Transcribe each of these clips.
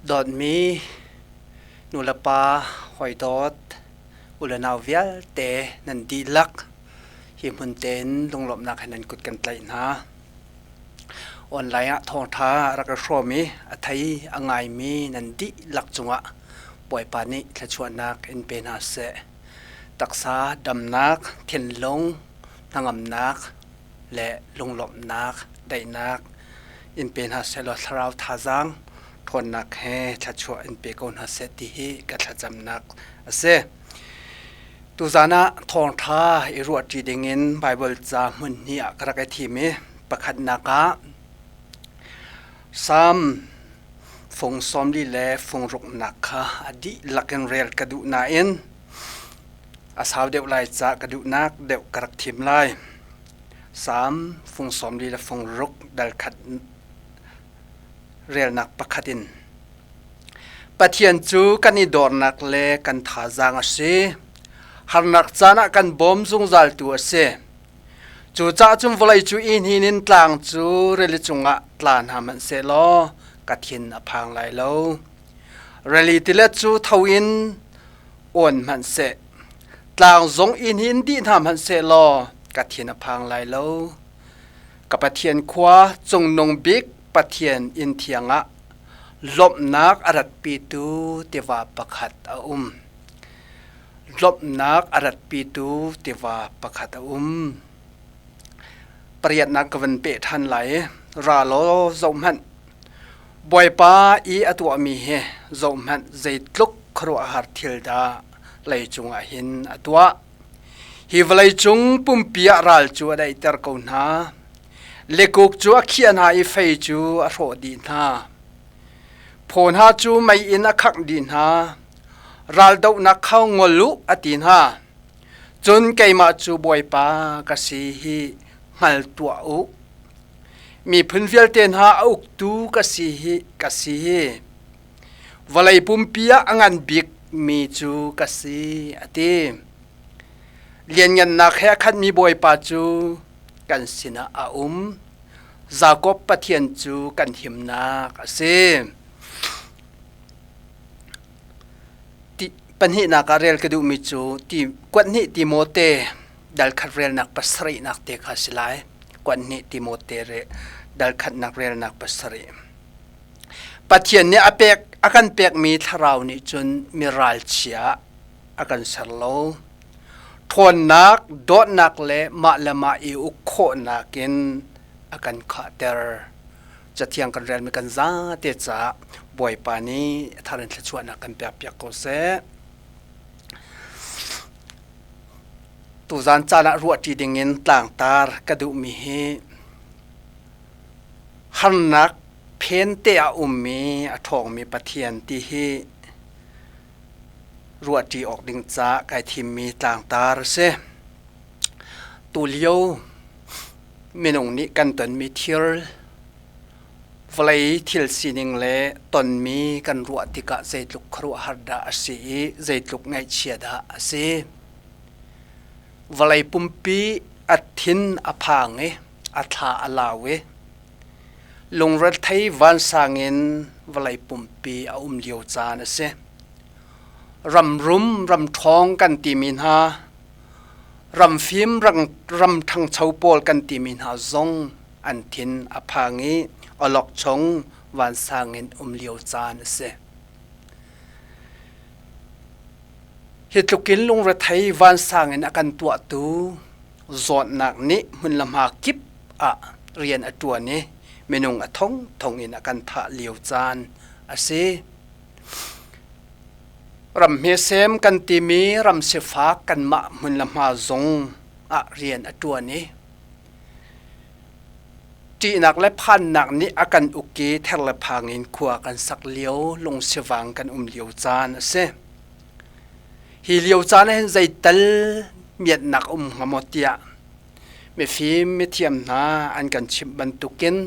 Dawtmi nulepa, hawidawt, u le nau vialte nan dihlak hi hmun tein lunglawmhnak he nan kut kan tlaih hna. Online ah thawngṭha rak i hrawm i a thei a ngaimi nan dihlak cungah Bawipa nih thluachuahnak in pe hna seh. Taksa damnak, thinlung hnangamnak le lunglawmhnak, daihnak in pe hna seh law thlarau thazaang ṭhawnnak he thluachuah in pe ko hna seh ti hi ka thlacamnak a si. Tuzaan ah thawngṭha i ruahṭi dingin Baibal ca hmun hnih ah ka rak i thim i pakhatnak ah Salm fung 40 le fung ruknak kha a dihlak in rel ka duh nain a sau deuh lai ca ka duhnak deuh ka rak thim lai. Salm fung 40 le fung ruk dal khat relnak pakhat in Pathian cu kan i dornak le kan thazaang a si. Harnak caan ah kan bawm zungzaltu a si. Cucaah cun vawlei cu i hnin in tlang cu rili cungah tla hna hmanh sehlaw ka thin a phang lai lo. Rili tilet cu tho in awn hmanh seh, tlang zong i hnin dih hna hmanh sehlaw ka thin a phang lai lo. Ka Pathian khua cungnung bik Pathian inn thiang ah lawmhnak a ratpitu tiva pakhat a um. Lawmhnak a ratpitu tiva pakhat a um. Pariatnak ka van peh ṭhan lai i ra law zohhmanh. Bawipa i a tuahmi hi zohhmanh zeitluk khuaruahhar thil dah leicung ah hin a tuah. Hi vawleicung pumpi ah ral cu a daihter ko hna. Lekuk cu a khiah hna i fei cu a hrawh dih hna. Phaw hna cu mei in a khangh dih hna. Raldohnak kha ngol u a ti hna. Cun keimah cu Bawipa ka si hi hngal tuah u. Miphun vialte hna a uktu ka si hi ka si hi. Vawlei pumpi ah a ngan bik mi cu ka si a ti. Lianngannak he a khatmi Bawipa cu kan sinah a um. Jakob Pathian cu kan himnak a si. Pahnihnak ah rel ka duhmi cu ti kuat hnih Timote dal khat relnak pasarihnak te kha a si lai. Kuat hnih Timote re dal khatnak relnak pasarih. Pathian nih a pek a kan pekmi thlarau nih cun mi ralchia a kan ser lo. Ṭhawnnak, dawtnak le mah le mah i uk khawhnak in a kan khahter. Cathiang kan relmi kan zate caah Bawipa nih a thar in thluachuahnak kan pekpiak ko seh. Tuzaan caan ah ruahṭi dingin tlangtar ka duhmi hi harnak phen te ah ummi a ṭhawngmi Pathian ti hi ruahṭi awk ding caah kai thimmi tlangtar a si. Tulio minung nih kan tonmi thil, vawlei thil sining le tonmi kan ruah tikah zeitluk khuaruahhar dah a si i zeitluk ngaihchia dah a si. Vawlei pumpi a thin a phang i a thla a lau i Lungrethei vansang in vawlei pumpi a um lio caan a si. Ramrum ramṭhawng kan timi hna, ramfim ram ṭhangcho pawl kan timi hna zong an thin a phang i awlokchong vansang in um lio caan a si. Hi tluk in lungrethei vansang in a kan tuahtu zawtnak nih hmun le hma kip ah rian a ṭuan i minung a thongthong in a kan thah lio caan a si. Ram hmesem kan timi ram sifak kanmah hmun le hma zong ah rian a ṭuan i ṭihnak le phannak nih a kan uk i ther le phang in khua kan sak lio lungsivang kan um lio caan a si. Hi lio caan ah hin zeital miatnak um hnga maw tiah mifim mithiam hna an kan chimh bantukin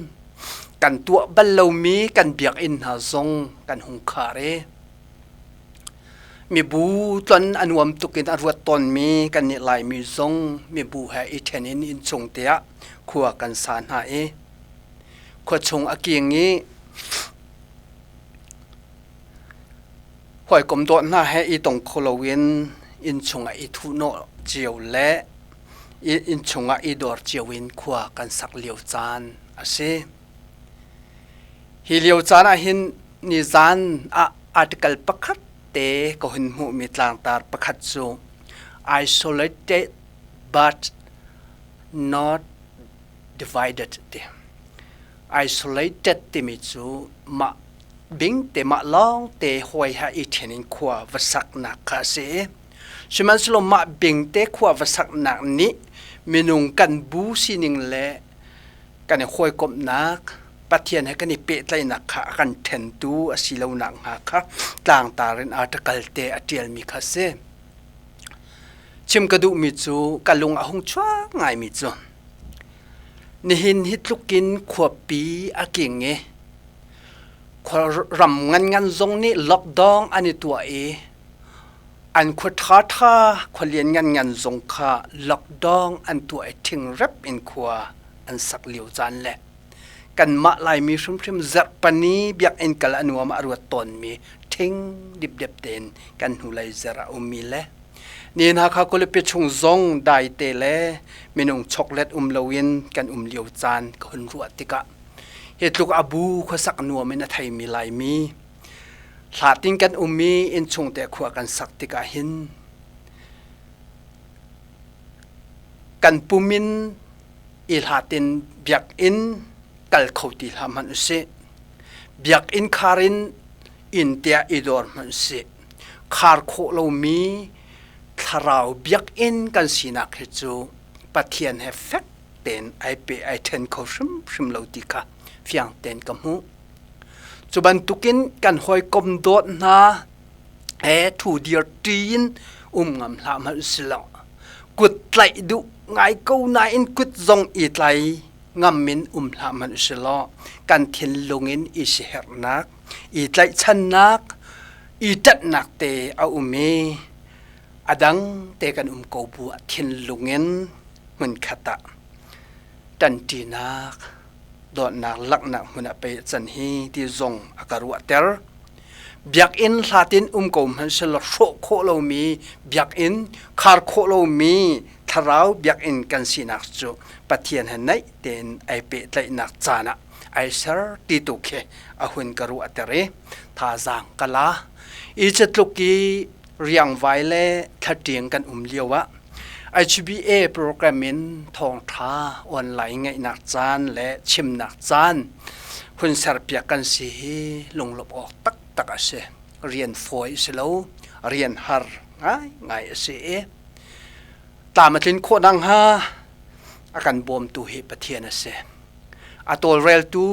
kan tuah bal lomi kan biakinn hna zong kan hung khar i mibu tlon a nuam tuk in a ruat tawnmi kannih Laimi zong mibu he i ṭhen in innchung te ah khua kan sa hna i khuachung a king i. Hawikom dawt hna he i tong kho loin inn chungah i thuhnawh cio le inn chungah i dor cio in khua kan sak lio caan a si. Hi lio caan ah hin nizan ah article pakhat te ka hun hmuhmi tlangtar pakhat cu isolated but not divided ti. Isolated timi cu mah bingte mah lawngte hawi ha i ṭhen in khua va saknak kha a si. Sihmanhsehlaw mah bingte khua va saknak nih minung kan bu sining le kan i hawikomhnak Pathian he kan i pehtlaihnak kha a kan ṭhentu a si lo nakhnga kha tlangtar in article te a ṭialmi kha a si. Chim ka duhmi cu ka lung a hung chuak ngaimi cu nihin hi tlukin khuapi a king i ram nganngan zong nih lockdown an i tuah i an khua ṭhaṭha khua lian nganngan zong kha lockdown an tuah i ṭhingrep in khua an sak lio caan le kanmah Laimi hrimhrim zarhpani biakinn kal a nuam ah a ruat tawnmi ṭhing dipdep tein kan hnulei zarh a ummi le nihin Hakha khualipi chung zong daite le minung choklet um loin kan um lio caan ka hun ruah tikah hi tluk a bu khuasak nuam in a theimi Laimi hlatin kan um i innchung te khua kan sak tikah hin kan pum in i hlatin biakinn kal kho ti hlah hmanh usih. Biakinn khar in inn tiah i dor hmanh usih. Khar khawh lomi thlarau biakinn kan sinak hi cu Pathian he fek tein ai pe ai ṭhen kho hrimhrim lo ti kha fiang tein ka hmuh. Cu bantukin kan hawikom dawt hna he thu dir ṭi in um ngam hlah hmanh si lo. Kut tlaih duh ngai ko nain kut zong i tlai ngam in um hlah hmanh si law kan thinlung in i siherhnak, i tlaihchannak, i ṭanhnak te a um i a dang te kan um ko bu ah thinlung in hmunkhat ah ṭanṭinak, dawtnak langhnak hmun ah pei a can hi ti zong a ka ruahter. Biakinn hlatin um ko hmanh selaw hrawh khawh lomi biakinn, khar khawh lomi thlarau biakinn kan sinak cu Pathian he naih tein ai pehtlaihnak caan ah ai ser ti tu khi a hun ka ruahter i thazaang ka la. I catluk i riangvai le thlaṭiang kan um lio ah HBA program in thawngṭha online ngaihnak caan le chimnak caan hun serpiak kan si hi lunglawmh awk taktak a si. Rian fawi a si lo, rian har ngaingai a si i tlam a tlin khawh nakhnga a kan bawmtu hi Pathian a si. A tawlreltu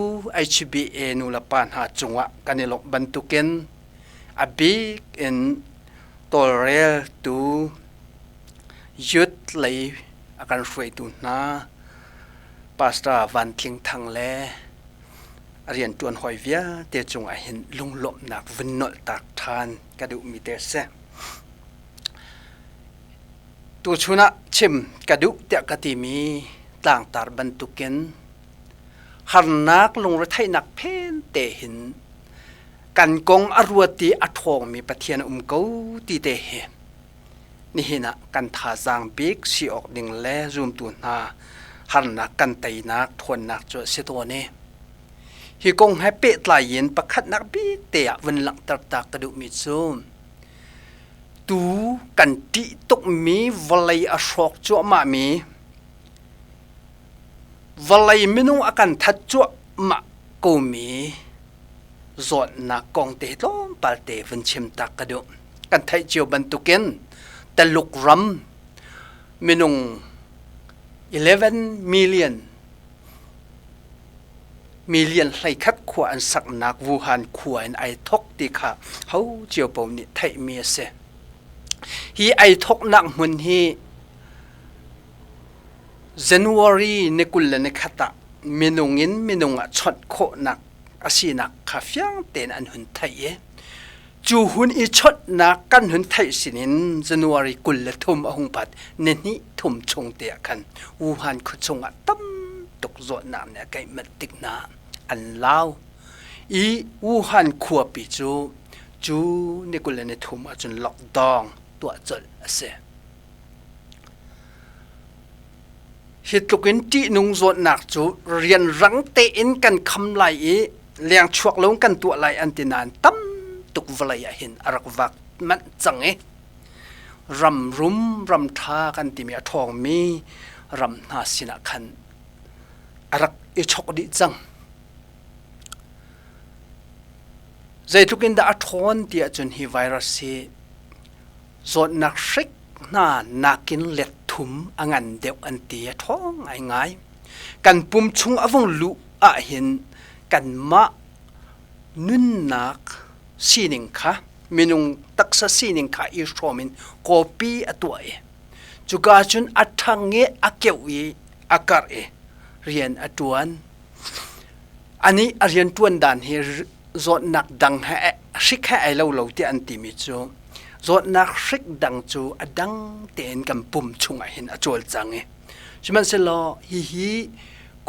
HBA nulepa hna cungah kan i lawmh bantukin a bik in tawlreltu youth lei a kan hruaitu hna Pastor Van Tling Thang le a rianṭuan hawi vialte cungah hin lunglawmhnak vun nolh tak ṭhan ka duhmi te a si. Tuchun ah chim ka duh tiah ka timi tlangtar bantukin harnak lungretheihnak phen te hin kan kong a ruat i a ṭhawngmi Pathian a um ko ti te hi nihin ah kan thazaang bik si awk ding le zumtu hna harnak kan teinak ṭhawnnak cu a si tawn i hi kong he pehtlai in pakhatnak bik te ah vun langhter ta ka duhmi cu tu kan ṭih tukmi vawlei a hrawk cuahmahmi vawlei minung a kan that cuahmah komi zawtnak kong te tlawmpal te vun chim tak ka duh. Kan theih cio bantukin Taluk ram minung 11 million million 11 khua an saknak Wuhan khua in ai thok ti kha ho cio paoh nih theihmi a si. Hi ai thoknak hmun hi January ni 21 ah minung in minung ah chawnh khawhnak a sinak kha fiang tein an hun theih i cu hun i chawnhnak kan hun theih sinin January 23 a hung pat ni hnih thum chung te ah khan Wuhan khuachung ah tam tuk zawtnak nih a keih manh tik hna an lau i Wuhan khuapi cu Cu ni 23 ahcun lockdown tuah colh a si. Hi tluk in ṭihnung zawtnak cu rianrang tein kan kham lai i lengchuak lo kan tuah lai an ti nain tam tuk vawlei ah hin a rak vak manh cang i ram rum ram ṭha kan timi a ṭhawngmi ram hna sinah khan a rak i chok dih cang. Zeitluk in dah a ṭhawn ti ahcun hi virus hi zawtnak hrik hna nakin let thum a ngan deuh an ti a ṭhawng ngaingai. Kan pum chung a vung luh ahhin kanmah nunnak sining kha minung taksa sining kha i hrawm in kawpi a tuah i cuka cun a ṭhang i a keuh i a karh i rian a ṭuan. Anih a rianṭuan dan hi zawtnak dang he hrik he ai lo lo tiah an timi cu zawtnak hrik dang cu a dang tein kan pum chungah hin a cawlcang i sihmanhsehlaw hihi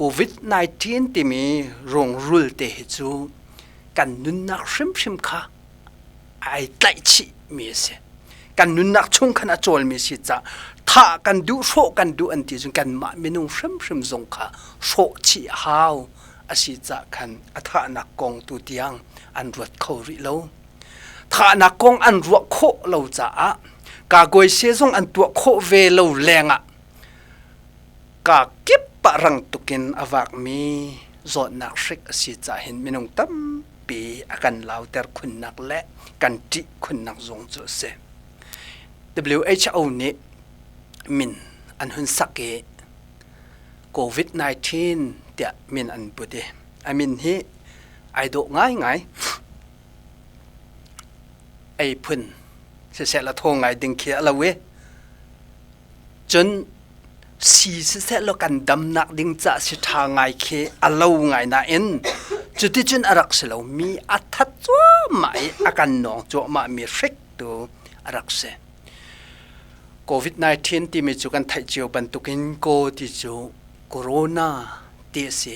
COVID-19 timi rungrul te hi cu kan nunnak hrimhrim kha ai tlaihchih mi a si. Kan nunnak chung khan a cawlmi si caah thah kan duh, hrawh kan duh an ti cun kanmah minung hrimhrim zong kha hrawh chih a hau a si caah khan a thahnak kong tu tiang an ruat kho rih lo. Thahnak kong an ruah khawh lo caah kakuaise zong an tuah khawh ve lo lengah ka kip ah rang tukin a vakmi zawtnak hrik a si caah hin minung tampi a kan lauter khunnak le kan ṭih khunnak zong cu a si. WHO nih min an hun sak i COVID-19 tiah min an put i a min hi ai dawh ngaingai. Ei phun siseh la thaw ngai ding khi a lo i cun si siseh law kan damnak ding ca si ṭha ngai khi a lo ngai nain cuticun a rak si lo mi a that cuahmah i a kan nawng cuahmah mi hrik tu a rak si. COVID-19 timi cu kan theih cio bantukin ko ti cu corona ti a si.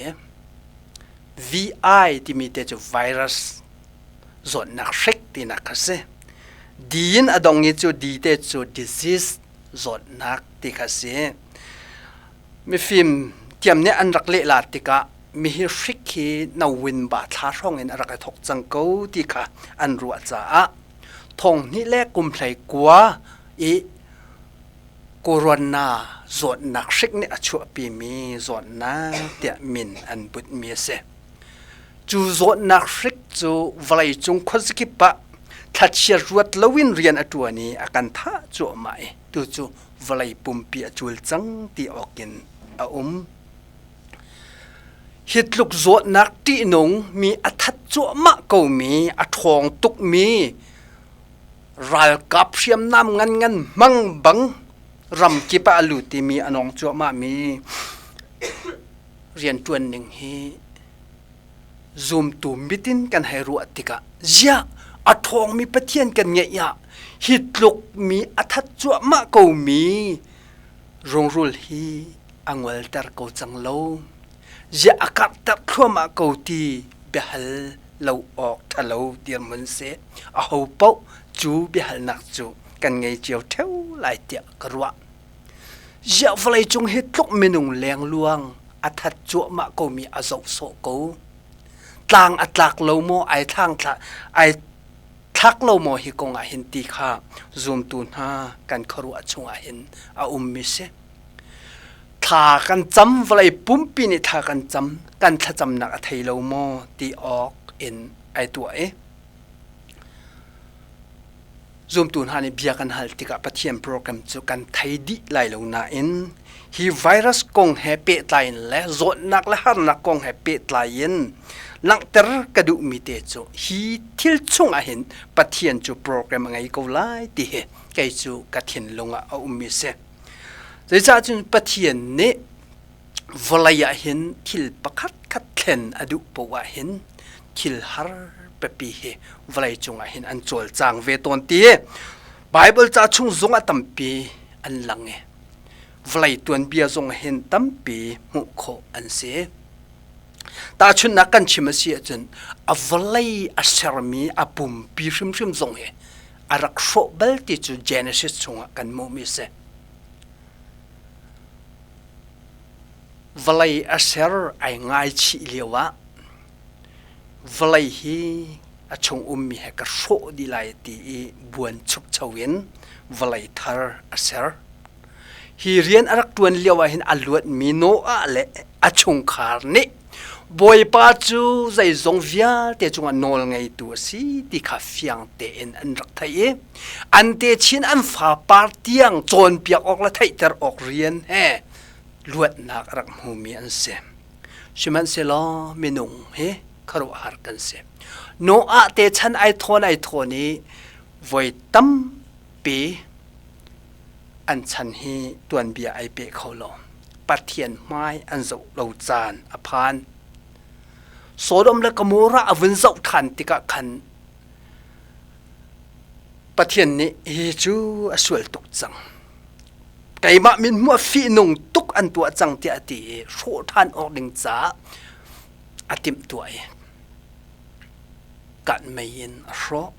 VI timi te cu virus zawtnak hrik tinak kha si. D in a dong i cu D te cu disease zawtnak ti kha si. Mifim thiam nih an rak lehla tikah mihi hrik hi nowin ba thla hrawng in a rak i thok cang ko ti kha an ruah caah thong hnih le kum hlei kua i corona zawtnak hrik nih a chuahpimi zawtnak tiah min an butmi a si. Cu zawtnak hrik cu vawleicung khuazakip ah thlachiat ruat loin rian a ṭuan i a kan thah cuahmah i tucu vawlei pumpi a cul cang ti awkin a um. Hi tluk zawtnak ṭihnung mi a that cuahmah komi, a ṭhawng tukmi ralkap hriamnam nganngan hmang bang ramkip ah a lut i mi a nawng cuahmahmi rianṭuan ning hi zumtu mit in kan hei ruah tikah ziah a ṭhawngmi Pathian kan ngeih ah hi tluk mi a that cuahmah komi rungrul hi a ngolter ko cang lo ziah a karhter thluahmah ko ti biahal lo awk ṭhalo dirhmun si aho paoh cu biahalnak cu kan ngei cio ṭheo lai tiah ka ruah. Ziah vawleicung hi tluk minung lengluang a that cuahmah komi a zoh sawh ko. Tlang a tlak lo maw ai thlang thla ai thlak lo maw hi kong ah hin ti kha zumtu hna kan khuaruah chungah hin a ummi si. Thla kan cam vawlei pumpi nih thla kan cam kan thlacamnak a thei lo maw ti awk in ai tuah i Zumtu hna nih bia kan hal tikah Pathian program cu kan thei dih lai lo nain hi virus kong he pehtlai in le zawtnak le harnak kong he pehtlai in langhter ka duhmi te cu hi thil chung ah hin Pathian cu program a ngei ko lai ti hi kei cu ka thinlung ah a ummi si. Zeicah cun Pathian nih vawlei ah hin thil pakhat khat thlen a duh paoh ah hin thil har pipi hi vawlei cungah hin an cawlcang ve tawn ti Bible ca chung zong ah tampi an lang i vawlei tuanbia zong hin tampi hmuh khawh an si. Tahchunhnak kan chim a si ahcun a vawlei a sermi a pumpi hrimhrim zong hi a rak hrawh bal ti cu Genesis chungah kan hmuhmi a si. Vawlei a ser ai ngaichih lio ah vawlei hi a chung ummi he ka hrawh dih lai ti i buan chukcho in vawlei thar a ser. Hi rian a rak ṭuan lio ah hin a luatmi Noah le a chungkhar nih Bawipa cu zeizong vialte cungah nawl ngeitu a si ti kha fiang tein an rak theih i an techin an fapar tiang cawnpiak awk le theihter awk rian he luatnak a rak hmumi an si. Sihmanhsehlaw minung hi khuaruahhar kan si. Noah te chan ai thawn ai thawn i voi tampi an chan hi tuanbia ai pe kho lo. Pathian hmai an zoh lo caan a phan. Sodom le Gomorrah a vun zoh ṭhan tikah khan Pathian nih hi cu a sual tuk cang. Keimah min hmuh ah fihnung tuk an tuah cang tiah a ti i hrawh ṭhan awk ding caah a timhtuah i katmei in a hrawh.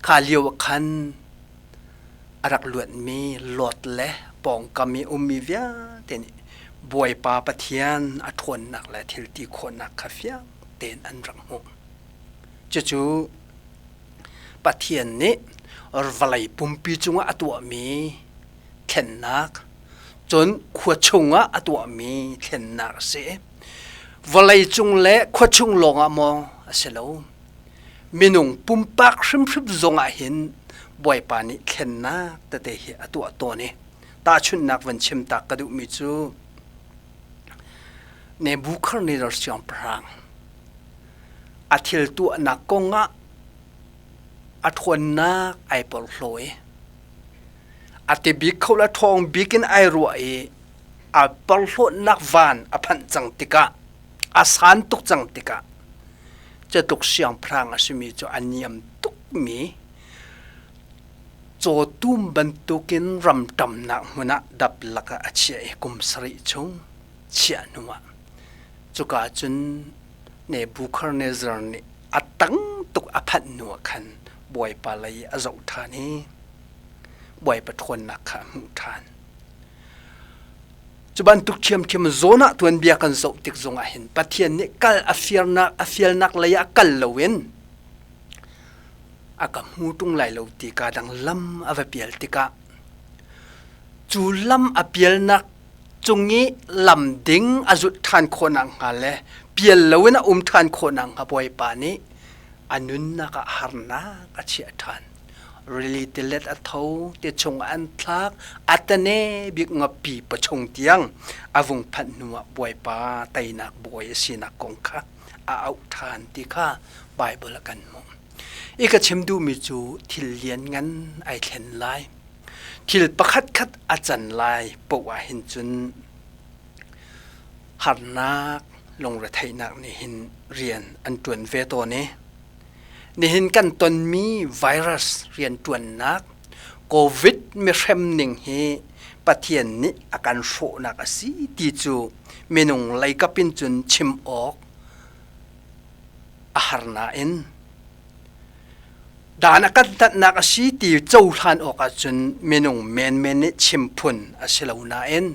Kha lio ah khan a rak luatmi Lot le pawngkam i ummi vialte nih Bawipa Pathian a ṭhawnnak le thil ti khawhnak kha fiang tein an rak hmuh. Cucu Pathian nih vawlei pumpi cungah a tuahmi thlennak, cun khua chungah a tuahmi thlennak a si. Vawlei cung le khua chung lawngah maw a si lo. Minung pumpak hrimhrim zongah hin Bawipa nih thlennak tete hi a tuah tawn i tahchunhnak van chim tak ka duhmi cu Nebuchadnezzar siangpahrang a thil tuahnak kongah a ṭhawnnak ai porhlaw i a ti bik kho le ṭhawng bik in ai ruah i a porhlawtnak van a phanh cang tikah a san tuk cang tikah catluk siangpahrang a simi cu a niam tukmi cawtum bantukin ram ṭamnak hmun ah dap lakah a chiah i kum sarih chung chiah hnuah cuka cun Nebuchadnezzar nih a tang tuk a phanh hnuah khan Bawipa lei a zoh ṭhan i Bawipa ṭhawnnak kha a hmuh ṭhan. Cu bantuk ṭhiamṭhiam zawn ah tuanbia kan zoh tik zongah hin Pathian nih kal a fiarnak a fialnak lei ah kal loin a ka hmu ṭung lai lo ti ka dang lam a va pial tikah cu lam a pialnak cung i lam ding a zulh ṭhan khawhnak hnga le pial loin a um ṭhan khawhnak hnga Bawipa nih a nunnak ah harnak a chiah ṭhan. Rili tilet a tho, ti chungah an thlak, a tane bik ngapi pachung tiang a vung phanh hnuah Bawipa teinak bawi a sinak kong kha a auh ṭhan ti kha Baibal a kan hmuh. I ka chim duhmi cu thil lianngan ai thlen lai. Thil pakhatkhat a can lai paoh ah hin cun harnak lungretheihnak nih hin rian an ṭuan ve tawn i Nihin kan tonmi virus rianṭuannak COVID mihrem ning hi Pathian nih a kan hrawhnak a si ti cu minung leikap in cun chim awk a har nain dan a kan tatnak a si ti cohlan awk ahcun minung menmen nih chim phun a si lo nain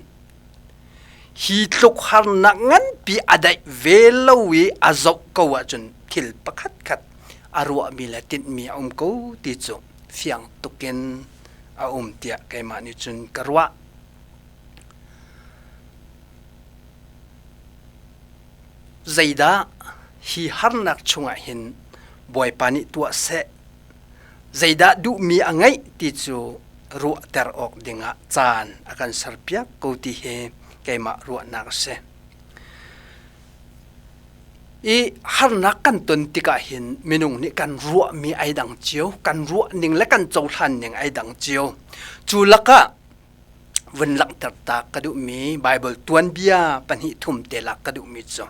Hi tluk harnak nganpi a daih ve lo i a zoh ko ahcun thil pakhatkhat a ruahmi le tinhmi a um ko ti cu fiang tuk in a um tiah keimah nih cun ka ruah. Zeidah hi harnak chungah hin Bawipa nih tuah seh zeidah duhmi a ngeih ti cu ruahter awk dingah caan a kan serpiak ko ti hi keimah ruahnak a si. I harnak kan ton tikah hin minung nih kan ruahmi ai dang cio, kan ruah ning le kan cohlan ning ai dang cio. Cu lakah vun langhter ta ka duhmi Bible tuanbia pahnih thum te lak ka duhmi cu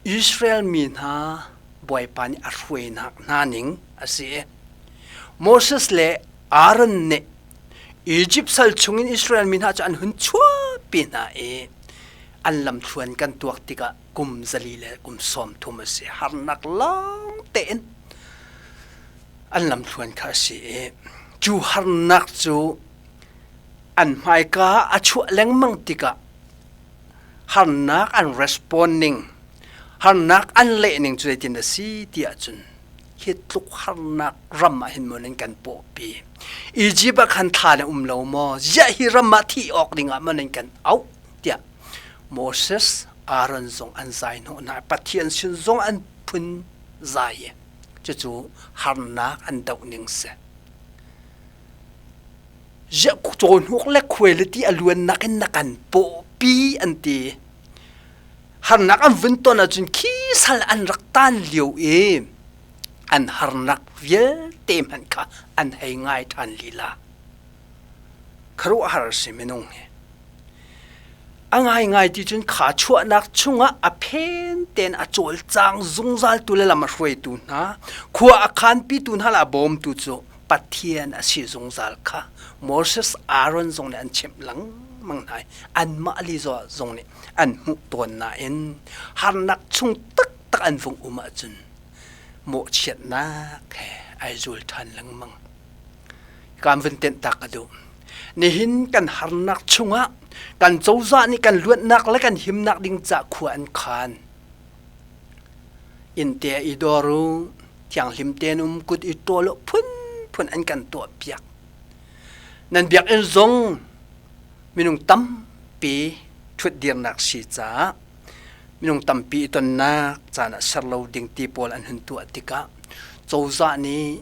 Israel mi hna Bawipa nih a hruainak hna ning a si i Moses le Aaron nih Izipt sal chungin Israel mi hna cu an hun chuahpi hna i An lamthluan kan tuak tikah kum 400 le kum 30 a si. Harnak lawng tein an lamthluan kha a si i cu harnak cu an hmaika a chuah lengmang tikah harnak an respond ning, harnak an leh ning cu zeitin a si ti ahcun hi tluk harnak ram ah hin maw nan kan pawhpi. Egypt ah khan thla na um lo maw? Ziah hi ram ah thih awk ding ah maw nan kan auh? tiah Moses, Aaron zong an zai hnawh hna. Pathian sin zong an phun zai i cucu harnak an doh ning si. Ziah cawhnuk le khuailiti a luannak in na kan pawhpi an ti. Harnak an vun ton ahcun khi sal an rak tan lio i an harnak vialte hmanh kha an hei ngai ṭhan lila. Khuaruahhar si minung hi. A ngaingai ti cun kha chuahnak chungah a phen tein a cawlcang zungzaltu le lam a hruaitu hna, khua a khanpitu hna le a bawmtu cu Pathian a si zungzal kha Moses, Aaron zong nih an chimh lengmang hna i anmah lila zong nih an hmuh tawn nain harnak chung taktak an vung um ahcun mawhchiatnak he ai zul ṭhan lengmang. Kaan vun tenh tak ka duh. Nihin kan harnak chungah kan cozah nih kan luatnak le kan himnak ding ca khua an khan. Innte i dor u, thianghlim tein um kut i ṭawl u phunphun an kan tuahpiak. Nan biakinn zong minung tampi ṭhutdirnak si caah minung tampi i tonnak caan ah ser lo ding ti pawl an hun tuah tikah cozah nih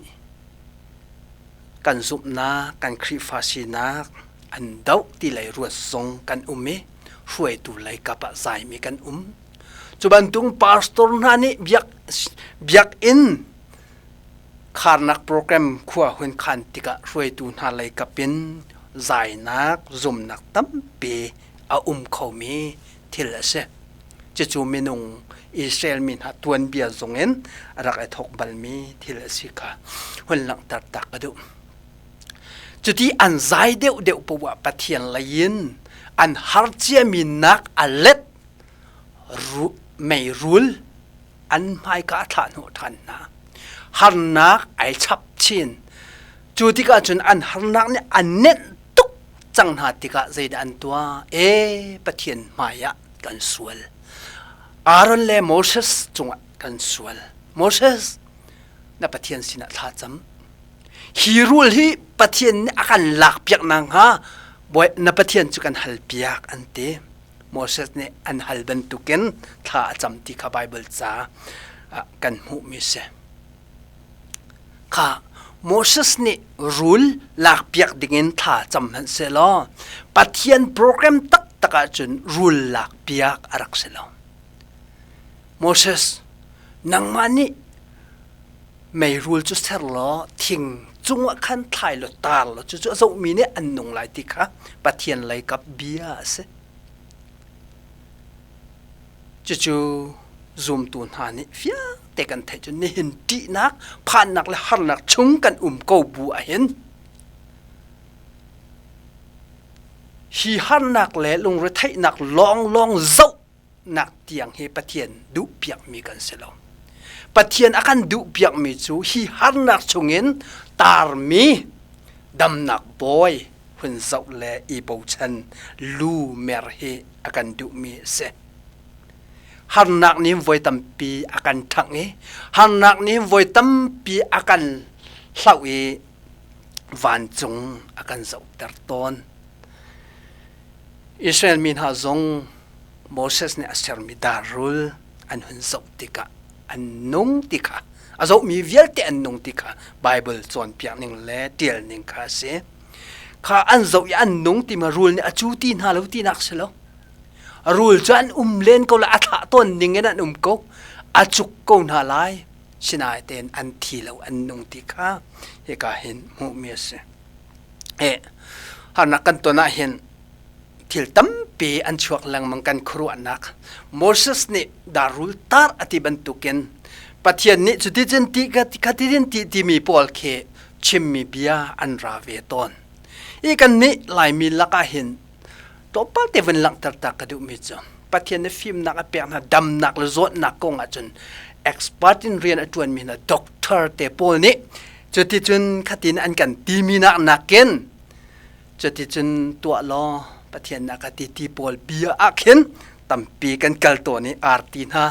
kan zumhnak, kan Khrihfa sinak an doh ti lei ruat zong kan um i hruaitu lei kap ah zaimi kan um. Cu bantuk pastor hna nih biak biakinn kharnak program khua hun khan tikah hruaitu hna lei kap in zainak, zumnak tampi a um khomi thil a si. Cucu minung Israel mi hna tuanbia zongin a rak i thawk balmi thil a si kha hun langhter tak ka duh. Cuti an zai deuhdeuh poah Pathian lei in an har ciami nak a let meirul an hmaika a thlah hnawh ṭhan hna. Harnak ai chap chin. Cu tikah cun an harnak nih a nenh tuk cang hna tikah zeidah an tuah? E Pathian hmaiah kan sual. Aaron le Moses cungah kan sual. Moses, na Pathian sinah thla cam. Hi rul hi Pathian nih a kan lakpiak nakhnga na Pathian cu kan halpiak an ti. Moses nih an hal bantukin thla a cam ti kha Baibal ca ah kan hmuhmi si. Kha Moses nih rul lakpiak dingin thla cam hmanh sehlaw Pathian program taktak ahcun rul lakpiak a rak si lo. Moses, nangmah nih meirul cu ser law thing cungah khan thlai law tar law cucu a zohmi nih an nung lai ti kha Pathian leikap bia a si. Cucu zumtu hna nih fiang te kan theih cu nihin ṭihnak, phannak le harnak chung kan um ko bu ahhin hi harnak le lungretheihnak lawnglawng zoh nak tiang hi Pathian duhpiakmi kan si lo. Pathian a kan duhpiakmi cu hi harnak chungin tarmi damnak bawi hun zoh le i bochan lu mer hi a kan duhmi a si. Harnak nih voi tampi a kan ṭhangh i harnak nih voi tampi a kan hlauh i vancung a kan zohter tawn. Israel mi hna zong Moses nih a sermi darrul an hun zoh tikah an nung ti kha a zohmi vialte an nung ti kha Baibal cawnpiak ning le ṭial ning kha a si. Kha an zoh i an nung ti ma rul nih a cu ti hna lo tinak si lo. Rul cu an um len ko le a thlah tawn ning in an um ko. A cuk ko hna lai. Sinain an thi lo an nung ti kha hika hin hmuhmi a si. Harnak kan ton ahhin thil tampi an chuak lengmang kan khuaruahnak. Moses nih darrul tar a ti bantukin Pathian nih cuticun ti khatin ti timi pawl khi chimmi bia an ra ve tawn. I kan nih Laimi lakah hin tlawmpal te vun langhter ta ka duhmi cu. Pathian nih fimnak a pek hna damnak le zawtnak kong ahcun expert in rian a ṭuanmi hna doctor te pawl nih cuticun khatin an kan timi nak nakin cuticun tuah law Pathian nak a ti ti pawl bia ah khin tampi kan kal tawn i arti hna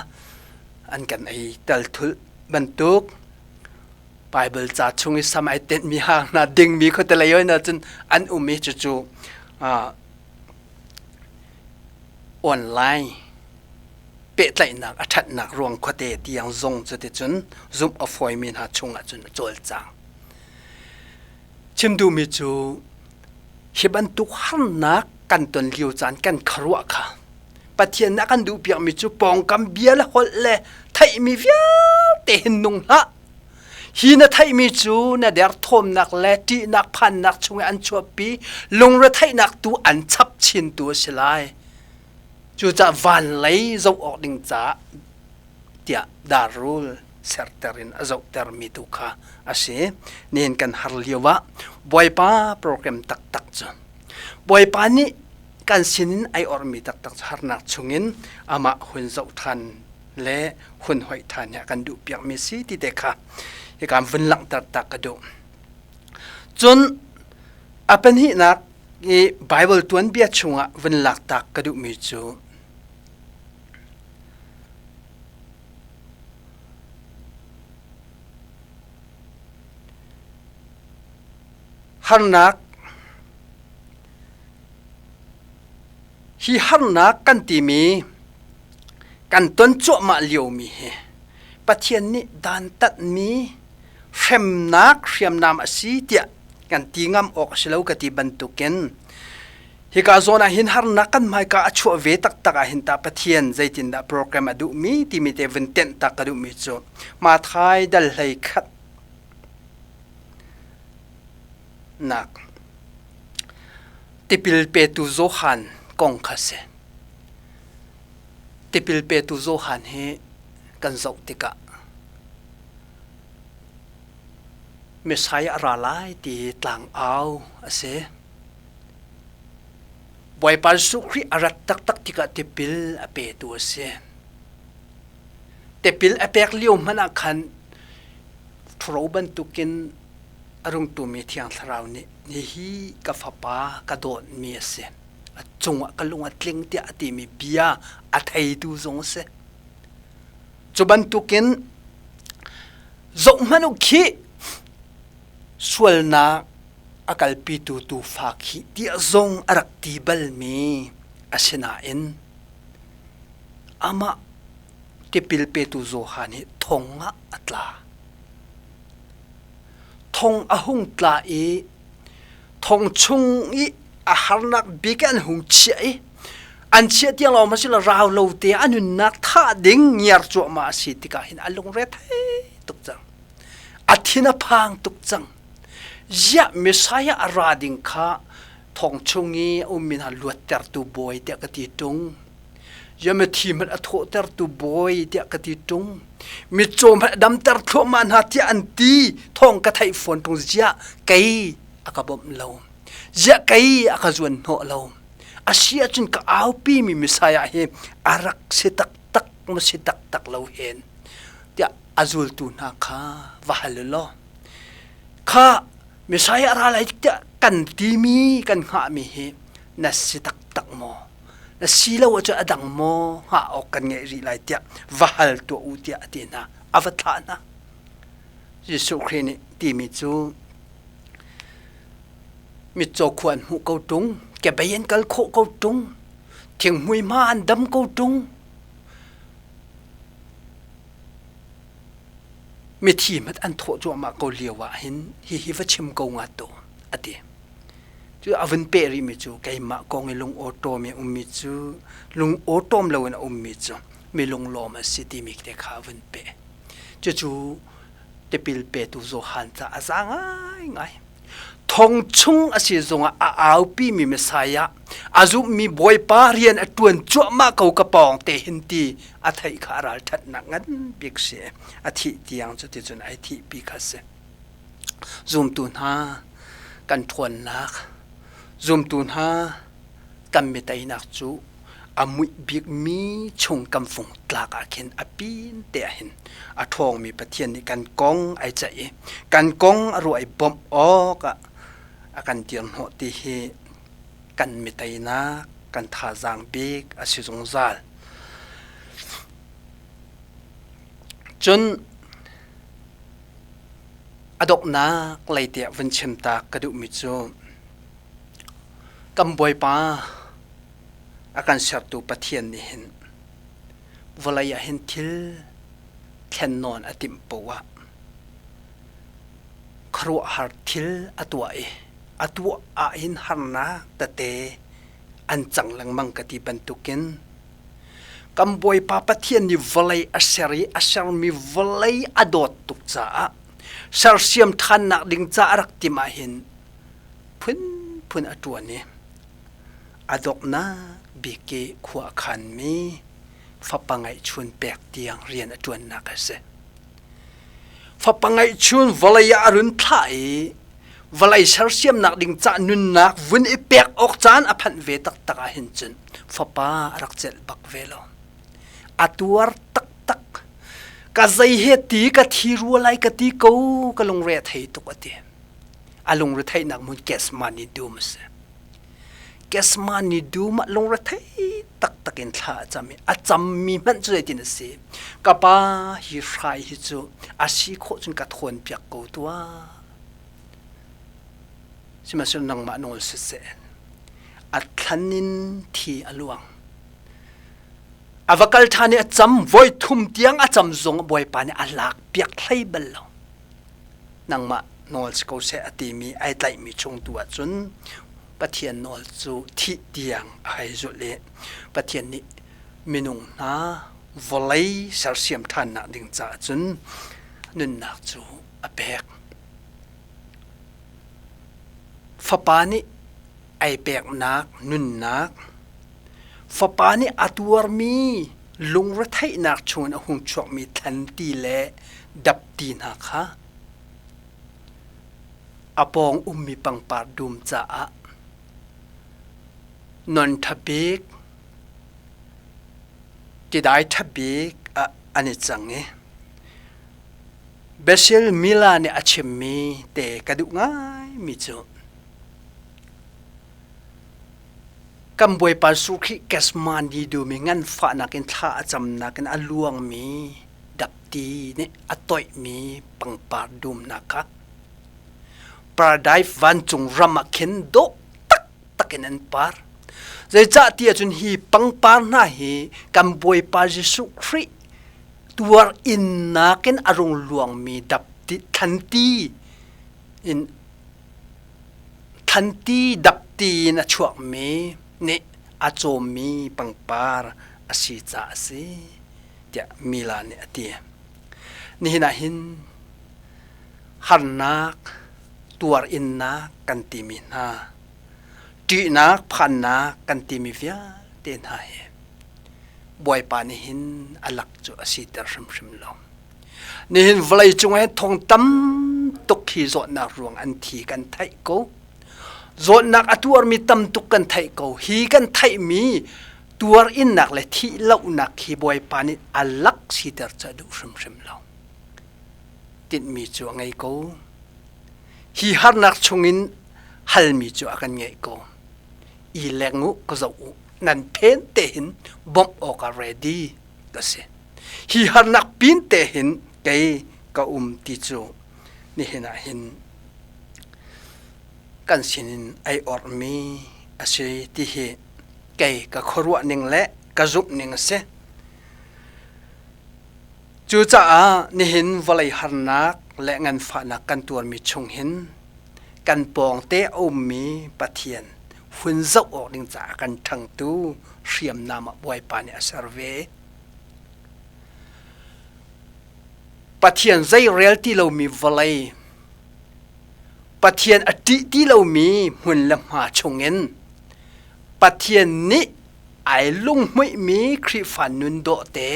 an kan ei tal thulh bantuk Bible ca chung i sam ai tenhmi hang hna dingmi khuatelei oi na cun an um i cucu online pehtlaihnak a ṭhatnak ruang khuate tiang zong cuticun zumh a fawimi hna chungah cun a cawlcang. Chim duhmi cu hi bantuk harnak kan ton lio caan kan khuaruah kha Pathian nih a kan duhpiakmi cu pawngkam bia le holh le theihmi vialte hin nung hlah. Hi na theihmi cu na derthawmnak le ṭihnak phannak chungah an chuahpi, lungretheihnak tu an chap chintu a si lai. Cucaah van lei zoh awk ding caah tiah darrul serter in a zohtermi tu kha a si. Nihin kan har lio ah Bawipa program taktak cu Bawipa nih kan sinin ai ormi taktak cu harnak chungin amah hun zoh ṭhan le hun hoih ṭhan hi a kan duhpiakmi si ti te kha hika vun langhter tak ka duh. Cun a pahnihnak i Bible tuanbia chungah vun lak tak ka duhmi cu harnak hi harnak kan timi kan ton cuahmah liomi hi Pathian nih dantatmi hremnak hriamnam a si tiah kan ti ngam awk a si lo ka ti bantukin hika zawn ah hin harnak kan hmaika a chuah ve taktak ah hin tah Pathian zeitindah program a duhmi timi te vun tenh tak ka duhmi cu Mathai dal hlei khat nak tipil petu Johan kong kha si. Tipil petu Johan hi kan zoh tikah Messiah a ra lai ti tlangau a si. Bawipa Jesuh Khrih a rat taktak tikah tipil a petu a si. Tipil a pek lio hmanh ah khan ṭhuro bantukin a rungtumi Thiang Thlarau nih hihi ka fapa ka dawtmi a si. A cungah ka lung a tling tiah a timi bia a theitu zong a si. Cu bantukin zohhmanh u khih sualnak a kalpitu tuufa khi tiah zong a rak ti balmi a si nain amah tipil petu Johan hi thong ah a tla. Thong a hung tla i thong chung i a harnak bik an hung chiah i an chiah tiang lawng ma si lo rau lo te a nunnak thah ding ngiar cuahmah a si tikah hin a lungre thei tuk cang. A thin a phang tuk cang. Ziah Messiah a ra ding kha thong chung i a ummi hna luattertu bawi tiah ka ti ṭung. Ziah mithi hmanh a thawhtertu bawi tiah ka ti ṭung. Mitcaw hmanh a damter thluahmah hna tiah an ti. Thawng ka theih fawn ṭung. Ziah kei a ka bawmh lo. Ziah kei a ka zuan hnawh lo. A si ahcun ka aupimi Messiah hi a rak si taktak maw si taktak lo hen tiah a zultu hna kha va hal u law kha Messiah a ra lai tiah kan timi kan hngahmi hi na si taktak maw na si lo ahcun a dang maw hngah awk kan ngeih rih lai tiah va hal tuah u tiah a ti hna a va thlah hna Jesuh Khrih nih timi cu mitcaw khua an hmuh ko ṭung kebei an kal khawh ko ṭung thinghmui hma an dam ko ṭung Mithi hmanh an thawh cuahmah ko lio ah hin hihi va chim ko ngat tu a ti. Cu a vun peh rihmi cu keimah kong i lung awṭawm i ummi cu lung awṭawm loin a ummi cu mi lunglawm a si timi te kha a vun peh. Cucu tipil petu Johan ca a za ngaingai. Thong chung a si zongah a aupimi Messiah a zumhmi Bawipa rian a ṭuan cuahmah ko ka pawng te hin ti a theih kha a ralṭhatnak ngan bik si. A thih tiang cuticun ai thihpi kha si. Zumtu hna kan ṭhawnnak, zumtu hna kan miteinak cu A muih bikmi chung kan fung tlak ah khin a pin te ah hin a ṭhawngmi Pathian nih kan kong ai ceih i kan kong a ruah i bawmh awk ah a kan dirhnawh ti hi kan miteinak kan thazaang bik a si zungzal. Cun a donghnak lei tiah vun chim ta ka duhmi cu kan Bawipa a kan sertu Pathian nih hin vawlei ah hin thil thlennawn a timh poah ah khuaruahhar thil a tuah i a tuah ahhin harnak tete an cang lengmang ka ti bantukin kan Bawipa Pathian nih vawlei a ser i a sermi vawlei a dawt tuk caah sersiam ṭhannak ding ca a rak timh ahhin phunphun a ṭuan i a donghnak bik i khua a khanmi fapa ngeihchun pek tiang rian a ṭuannak a si. Fapa ngeihchun vawlei ah a run thlah i vawlei sersiamnak ding ca nunnak vun i pek awk caan a phanh ve taktak ahhin cun fapa a rak celh bak ve lo. A tuar taktak. Ka zei he ti ka thi rua lai ka ti ko ka lungre a thei tuk a ti. A lungre theihnak hmun Gethsemane dum a si. Gethsemane dum ah lungrethei taktak in thla a cam i a cammi hmanh cu zeitin a si? Ka pa, hi hrai hi cu a si khawh cun ka thawnpiak ko tuah. Sihmanhsehlaw nangmah nawl siseh, a thlan in thi a luang. A va kal ṭhan i a cam voi thum tiang a cam zong Bawipa nih a lakpiak hlei bal lo. Nangmah nawl si ko seh a timi ai tlaihmi chung tu ahcun Pathian nawl cu thih tiang a hei zulh i Pathian nih minung hna vawlei sersiam ṭhannak ding caah cun nunnak cu a pek. Fapa nih ai peknak nunnak, fapa nih a tuarmi lungretheihnak chungin a hung chuakmi thlanti le dapti hna kha a pawng ummi pangpar dum caah non ṭha bik, tidai ṭha bik ah an i cang i Basil Mila nih a chimmi te ka duh ngaimi cu kan Bawipa Jesuh Khrih Gethsemane dum i nganfahnak in thla a camnak in a luangmi dapti nih a toihmi pangpar dumnak kha paradise vancung ram ah khin dawh taktak in an par. Zeicah ti ahcun hi pangpar hna hi kan Bawipa Jesuh Khrih tuar innak in a rung luangmi dapti thlanti in thlanti dapti in a chuakmi nih a cawmmi pangpar a si caah a si tiah Mila nih a ti. Nihin ah hin harnak tuar innak kan timi hna, ṭihnak phannak kan timi vialte hna hi Bawipa nih hin a lak cu a siter hrimhrim lo. Nihin vawlei cung ah thong tam tuk hi zawtnak ruang an thi kan theih ko. Zawtnak a tuarmi tam tuk kan theih ko. Hi kan theihmi tuar innak le thih lohnak hi Bawipa nih a lak siter cu a duh hrimhrim lo. Tinhmi cu a ngei ko. Hi harnak chungin halmi cu a kan ngeih ko. I leng u, ka zoh u. Nan phen te hin bawmh awkah ready ka si. Hi harnak pin te hin kei ka um ti cu nihin ah hin kan sinin ai orhmi a si ti hi kei ka khuaruah ning le ka zumh ning a si. Cucaah nihin vawlei harnak le nganfahnak kan tuarmi chung hin kan pawngte a ummi Pathian hun zoh awk ding caah kan ṭhangtu hriamnam ah Bawipa nih a ser ve. Pathian zei rel ti lomi vawlei, Pathian a ṭih ti lomi hmun le hma chungin Pathian nih ai lunghmuihmi Khrihfa nun dawhte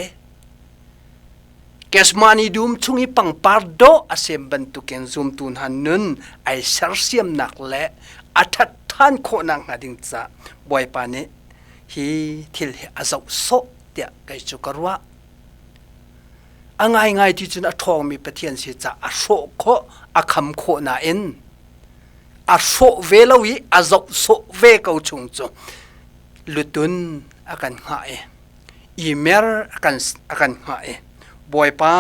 Gethsemane dum chung i pangpar dawh a sem bantukin zumtu hna nun ai sersiamnak le a ṭhat ṭhan khawhnak hnga ding caah Bawipa nih Hi thil hi a zoh sawh tiah kei cu ka ruah. A ngaingai ti cun a ṭhawngmi Pathian si caah a hrawh khawh, a kham khawh nain a hrawh ve lo i a zoh sawh ve ko chung cu lutun a kan hngah i i mer a kan hngah i Bawipa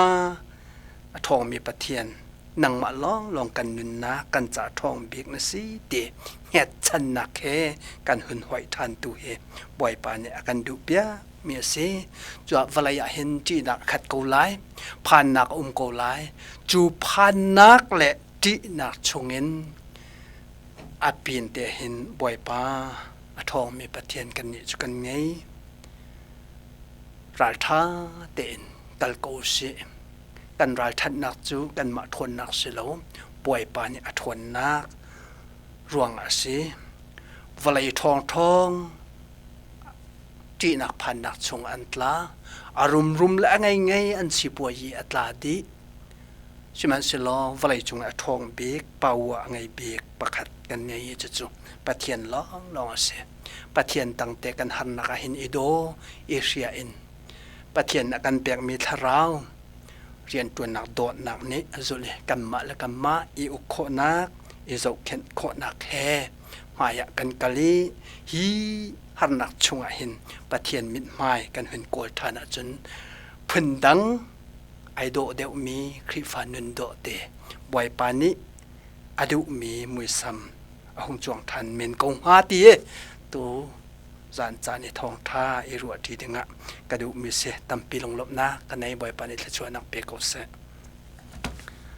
a ṭhawngmi Pathian nangmah lawnglawng kan nunnak kan ca ṭhawng bik na si ti hngetchannak he kan hun hoih ṭhan tu hi Bawipa nih a kan duhpiak mi a si. Cuah vawlei ah hin ṭihnak a khat ko lai, phannak a um ko lai. Cu phannak le ṭihnak chungin a pin te hin Bawipa a ṭhawngmi Pathian kannih cu kan ngei. Ralṭha tein kal ko usih. Kan ralṭhatnak cu kanmah ṭhawnnak si lo, Bawipa nih a ṭhawnnak ruangah a si. Vawlei ṭhawngṭhawng ṭihnak phannak chung an tla. A rumrum le a ngeingei an sipuazi a tla dih. Sihmanhsehlaw vawleicung ah a ṭhawng bik, power a ngei bik pakhat kan ngei i cucu Pathian lawnglawng a si. Pathian tangte kan harnak ah hin i daw, i hria in Pathian a kan pekmi thlarau rianṭuannak dawtnak nih a zulh i kanmah le kanmah i uk khawhnak, i zohkhenh khawhnak he hmaiah kan kal i hi harnak chungah hin Pathian mithmai kan hun kawl ṭhan ahcun phundang ai dawh deuhmi Khrihfa nun dawh te Bawipa nih a duhmi muisam a hung cuang ṭhan men ko hnga ti tu zan caan i thawngṭha i ruahṭi dingah ka duhmi si. Tampi lunglawmhnak ka nei. Bawipa nih thluachuahnak pe ko seh.